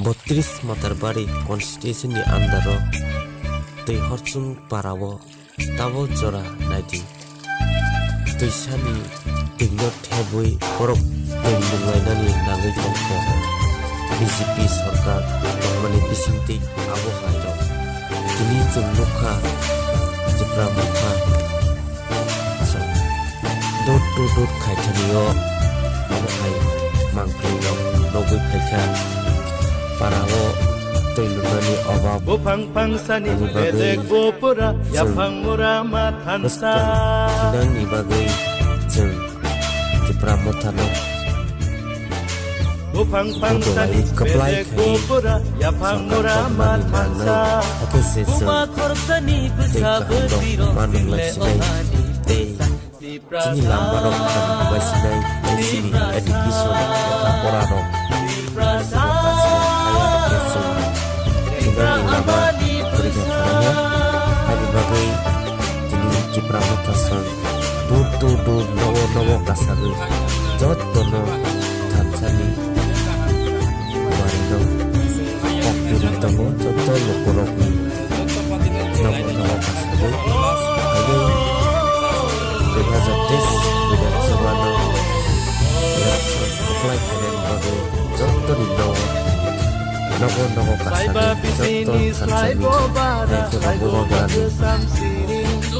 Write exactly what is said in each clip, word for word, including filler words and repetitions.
Botris Matarbari constituency ni under o twi Horchung para o tabuk jora naidi. Twisani twino thebwi borok twi nunglainani nangwi tongkha. B J P sorkar tongmani bisingtwi abo hai rok. Tini chwng nukha Tipra Motha. Door to door khaithani o abo hai mangpili rok nugwi phaikha. Para o twi lunani obab. Buphang phangsani ani bagwi ledek bopura, chwng yaphang mura ma thansa. Bwskang thinangni bagwi chwng Tipra Mothano Buphang phangsani budolai kwplai ledek khai bopura, yaphang sorkar mura ma tongmani nangnai thansa. Hakhe se chwng Buma khorsani tei bwsa kaham rok bwsirok ma nunglai sinai tei chini lama rok thani bai sinai tei chini education lekha pora rok thinani lama kwrwi kha khlaiya. Haini bagwi tini Tipra Motha song door to door nogo nogo kasagwi jotono thansani barino kok turi tongo joto lukurokni nogo nogo kasagwi. Haino dui hajar teis Bidhan Sabha no election kwplai khainani bagwi jotoni nogo nogo nogo kasagwi joto thansani hai khe bo bubagrani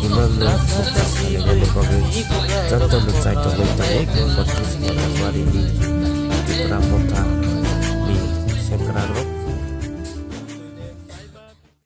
imangno mukha khlainani bagwi jotono chaitogwi tongo Botris Matarbari ni Tipra Motha ni sengkrak rok.